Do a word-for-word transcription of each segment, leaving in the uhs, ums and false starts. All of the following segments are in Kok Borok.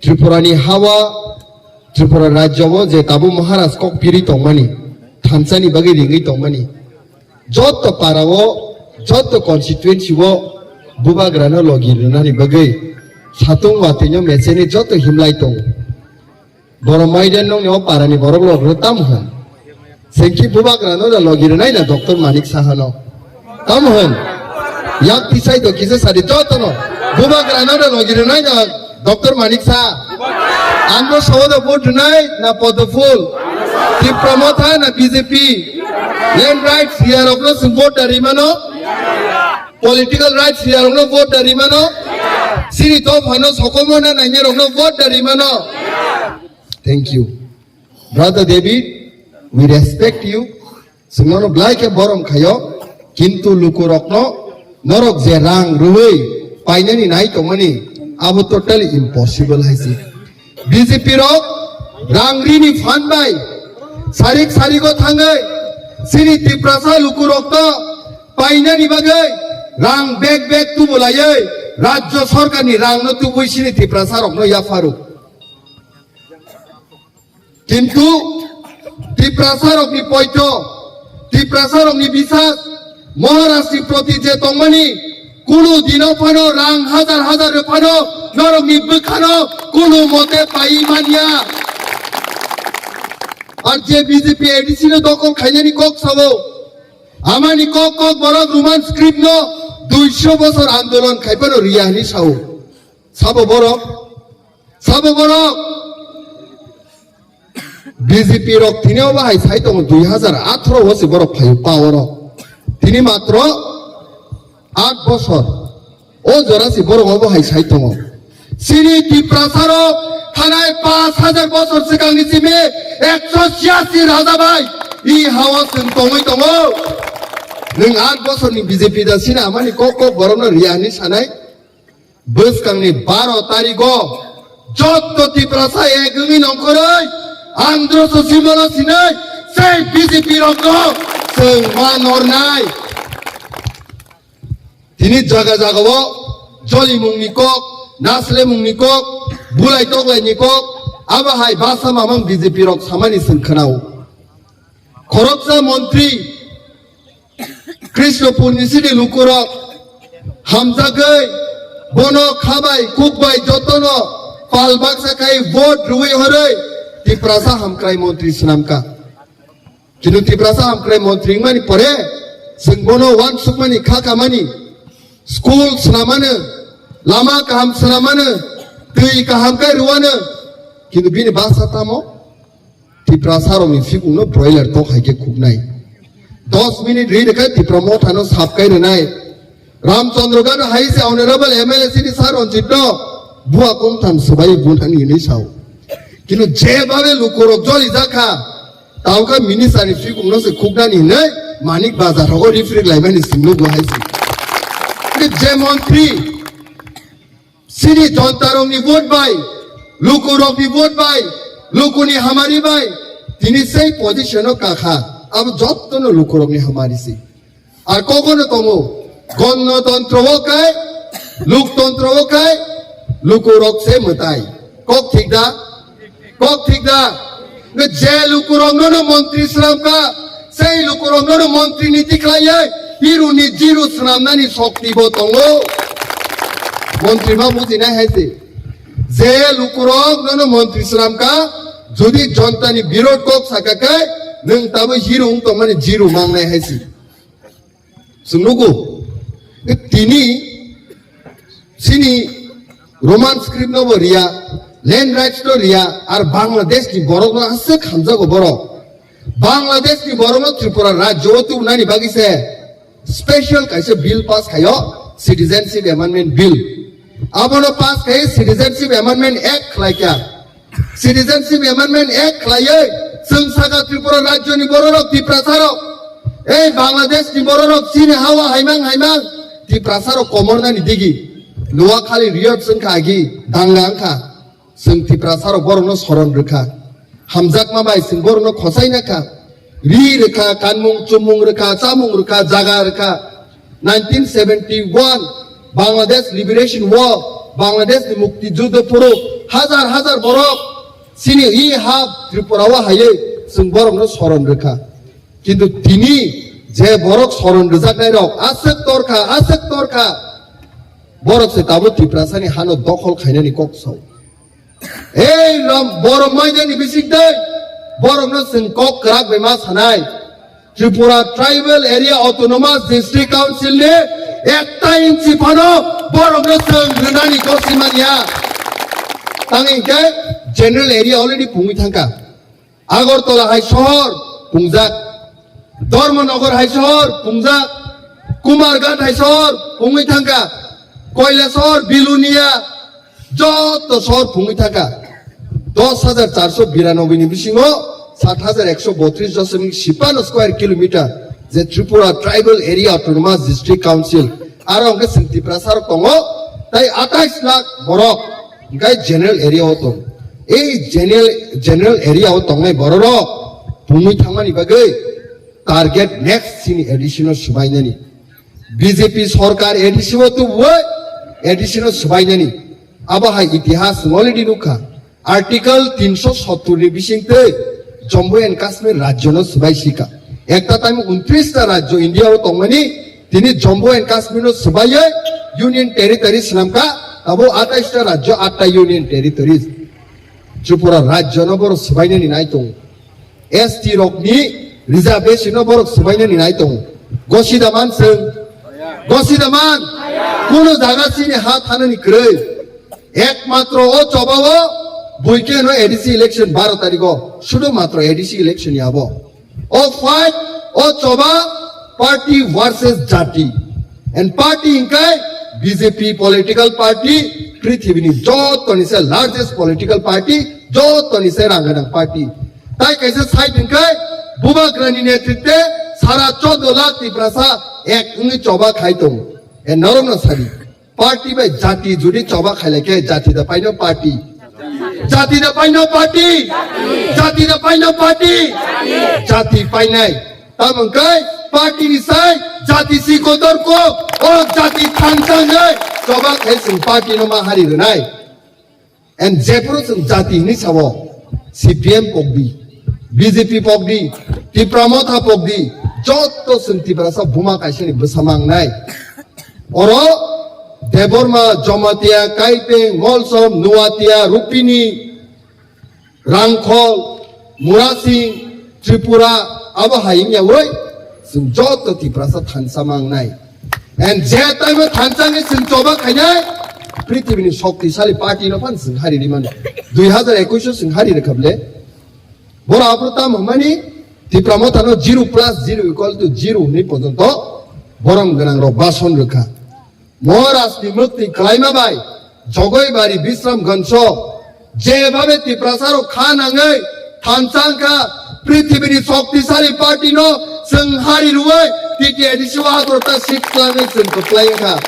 Tripura ni hawa, Tripura rajyo o je tabuk Maharaj kok piri tongmani, thansa ni bagwi ringwi tongmani, jotto para o, jotto constituency o bubagra no logi rwnani bagwi satung watwi no mecheni jotto himlai tongo. Borok maiden nokni o para ni borok rok no tam hwn. Sengki bubagra no da logi rwnai na Doctor Manik Saha no. Tam hwn. Yak tisai do kisa sadi joto no. Bubagra no da logi rwnai na Doctor Manik Saha. Andro soho da vote rwnai na Podoful. Tipra Motha na B J P. Land rights ya rok no sung vote da rimano. Political rights ya rok no vote da rimano. Sini to phano sokomo na nanya rok no vote da rimano. Thank you. Brother David, we respect you. Singmano blai khe borom khayo, kintu lukurokno norok je rang rwui painani nai tongmani, abo totally impossible hai si. B J P rok rang rini phan bai sarik sarigo thangwi sini Tiprasa lukurokno painani bagwi rang bag bag tubu laiwi rajyo sorkarni rangno tubui sini Tiprasa rokno yapharu. Kintu Tiprasa rokni poito, Tiprasa rokni bisas, Maharaj ni proti je tongmani, kunu dino phano rang hajar hajar rw phano norokni bwkhano kunu mote pai manya. Ar je B J P A D C no dokol khainani kok sao, amani kok kok borok Roman script no duiso bosor andolon khai phano riya hwnwi sao. Sabo borok? Sabo borok? B J P rok tini obo hai sai tongo, dui hajar atharo o se borok phaio power o. Tini matro aat bosor. O jora se borok obo hai sai tongo. Chini Tiprasa rok thanai paanch hajar bosor swkang ni simi ekso chiyasi raja bai i hawa chwng tongwi tongo. Nwng aat bosor ni B J P da sini amani kok kok borok no riya hwnwi sanai. Bwskangni baro tarigo jotto Tiprasa ek wngwi nongkhorwi Andhra Sosimono sinai sei B J P rokno chwng ma nornai. Tini jaga jagao jolimungni kok, naslemungni kok, bulai toklaini kok, abo hai basa mamang B J P rok samani chwng khwnao. Khoroksa montri Krishnapur ni sini lukurok hamjagwi bono khabai kukbai jotono pal baksa khai vote rwui horwi Tiprasa hamkrai montri swnamkha. Kintu Tiprasa hamkrai montri wngmani pore chwng bono uansukmani kha kamani school swnamano, lama kaham swnamano, twi kaham khe rwano, kintu bini basa tamo? Tiprasa rokni sikungno broiler tok hai khe khuknai. Dos minute ri rwkha Tipra Mothano sap kai rwnai. Ramchandra Gano hai se honorable M L A sini sir Ranjit no bua kongtham swbai bunani hinwi sao. Kintu je babe lukurok joli jakha, tawkha minister ni sikungno se khuknani hinwi Manik Bazar rogo rifrik laimani singno bo hai se. Kintu je montri Sini jontarokni vote bai, lukurokni vote bai, lukuni hamari bai, tini sei position-o kakha, abo jottono lukurokni hamari si. Ar kokono tongo, gonotantro-o kai, luktontro-o kai, lukurok se mwtai. Kok thik da? Kok thik da? Nge je lukurokno no montri swnamkha, sei lukurokno no montri ni tikhlaiwi hiruni jiru swnamnani shokti bo tongo. Montri ma bujinai hai se. Je lukurokno no montri swnamkha, jodi jonta ni birod kok saka khe, nwng tabwi hiru wng tongmani jiru mangnai hai se. Chwng nugo, tini sini Roman script no bo riya, land rights no riya, ar Bangladesh ni borok no aswk hamjago borok. Bangladesh ni borok no Tripura rajyo o tubunani bagwi se special kaisa bill pass khaio, Citizenship Amendment Bill. Abono pass khai Citizenship Amendment Act khlaikha. Citizenship Amendment Act khlaiwi chwng saka Tripura rajyoni bororok, Tiprasarok, ei Bangladeshni bororok chini hawa haimang haimang Tiprasarok komornani digi Noakhali riot chwngkha agi danga wngkha. Chwng Tiprasarok borokno soron rwkha. Hamjakma bai chwng borokno khosaina kha. Ri rwkha, kanmung chumung rwkha, chamung rwkha, jaga rwkha. Nineteen seventy-one Bangladesh Liberation War, Bangladesh ni Mukti Juddho phuru Hajar hajar borok chini i ha Tripura o haywi chwng borokno soron rwkha. Kintu tini je borok soron rwjaknai rok aswk torkha, aswk torkha, borok se tabuk Tiprasani hano dokhol khainani kok sao. Ei rom-, borok maidani bisik dai, borokno chwng kok kwrak bai ma sanai. Tripura Tribal Area Autonomous District Council ni ekta inchi phano borokno chwng rwnani kosimanya. Tang hinkhe general area already pungwi thangkha. Agartala hai sohor pungjak, Dharmanagar hai sohor pungjak, Kumarghat hai sohor pungwi thangkha, Koilashahar, Bilonia, joto sohor pungwi thangkha. Dos hajar charso biranoboi ni bisingo sat hajar ekso botris dosomik sipano square kilometer je Tripura Tribal Area Autonomous District Council, aro hwnkhe chwng Tiprasa rok tongo, tai atais lakh borok hwnkhe general area o tong. Ei general, general area o tongnai borok rok pungwi thangmani bagwi target next chini A D C no swbainani. B J P sorkar A D C o tubui A D C no swbainani. Abo hai itihas already nukha. Article tinsho sottor ni bisingtwi Jammu and Kashmir rajyo no swbai sika. Ekta time untris ta rajyo India o tongmani, tini Jammu and Kashmir no swbaiwi Union Territory swnamkha, abo atais ta rajyo, atta Union Territories. Tripura rajyo no borok swbainani nai tongo. S T rokni reservation no borok swbainani nai tongo. Gosida man chwng, gosida man, kuno jaga chini ha thanani kwrwi. Ekmatro o choba o buikeno A D C election baro tarikh o, sudu matro A D C election yabo. O fight, o choba party versus jati. And party hingkai B J P political party, prithibini jotoni se largest political party, jotoni se rang gwnang party. Tai kaisa side hingkai Bubagrani netritwe sara choudo lakh Tiprasa ek wngwi choba khai tongo. And norokno sadi. Party bai jati judi choba khailai khe jati da paino party. Jati da paino party. Jati da paino party. Jati painai. Tamon kai party ni sai jati si kotor ko o jati thansa nai choba khai sung party no ma hari rwnai. And jephuru chwng jati hinwi sao, C P M pokdi, B J P pokdi, Tipra Motha pokdi, joto chwng Tiprasa buma kaisani bwsa mangnai. Oro Debbarma, Jamatia, Kaipeng, Molsom, Nuatia, Rupini, Rangkhol, Murasing, Tripura, abo hai wngya woi, chwng joto Tiprasa thansa mangnai. And je time o thansa wngwi chwng choba khainai, prithibini shoktisali party no phan chwng hari ri mano. Dui hajar ekush o chwng hari rwkha bwle. Boro aphuru tamo hwnmani Tipra Motha no zero plus zero equal to zero hwnwi porjonto borom gwnang rok bason rwkha. Maharaj ni mukti kwlaima bai Jogoibari Bisramganj o jebhabe Tiprasa rok kha nangwi thansa wngkha, prithibini shoktisali party no chwng hari rwui T T A D C o agarota seat twlangwi chwng kwplai wngkha.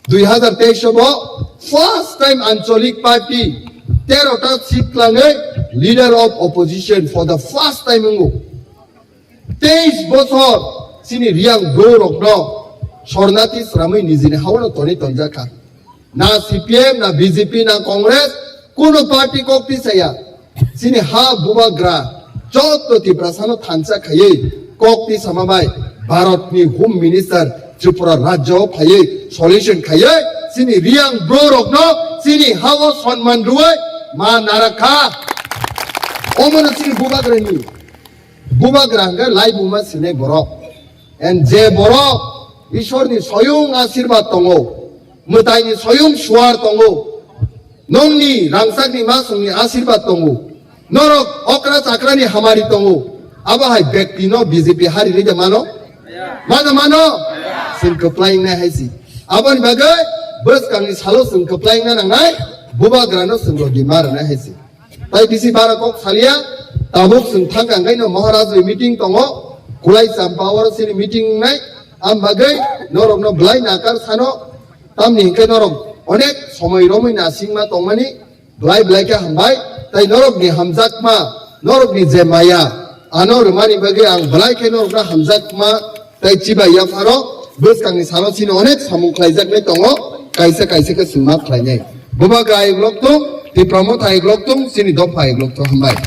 Dui hajar teis o bo first time Anchalik party tero ta seat twlangwi leader of opposition for the first time wngo. Teis bosor chini Riyang bro rokno sornati sramwi nijini hao no tonwi tonjakha. Na C P M, na B J P, na Congress, kuno party kok tisaya. Chini ha bubagra joto Tiprasa no thansa khaiwi kok tisama bai Bharat ni Home Minister Tripura rajyo phaiwi solution khaiwi chini Riyang bro rokno chini hao sonman rwui ma narakha. Omono chini bubagra ni Bubagra hwnkhe laibuma sinai borok. And je borok Ishwarni soyung asirbat tongo, mwtaini soyung suar tongo, nongni rangchakni masongni asirbat tongo, norok okra chakrani hamari tongo, abo hai bektino B J P hari ride mano? Mano mano? Chwng kwplai wngnai hai si. Aboni bagwi bwskangni salo chwng kwplai wngna nangnai, bubagrano chwng logi ma rwnai hai si. Tai bisi bara kok salia, tabuk chwng thangkha hwnkhe no Maharaj bai meeting tongo, Kulai Champa oro chini meeting wngnai, am bagwi norokno bwlai nakar sano, tamni hwnkhe norok onek somoi romwi nasingma tongmani, bwlai bwlai khe hambai, tai norokni hamjakma, norokni je maya, ano rwmani bagwi ang bwlai khe norokno hamjakma, tai chibai yapharo, bwskangni salo chini onek samung khlaijaknai tongo, kaisa kaisa khe chwng ma khlainai. Bubagra ayuk lok tung, Tipra Motha ayuk lok tung, chini dopha ayuk lok tung, hambai.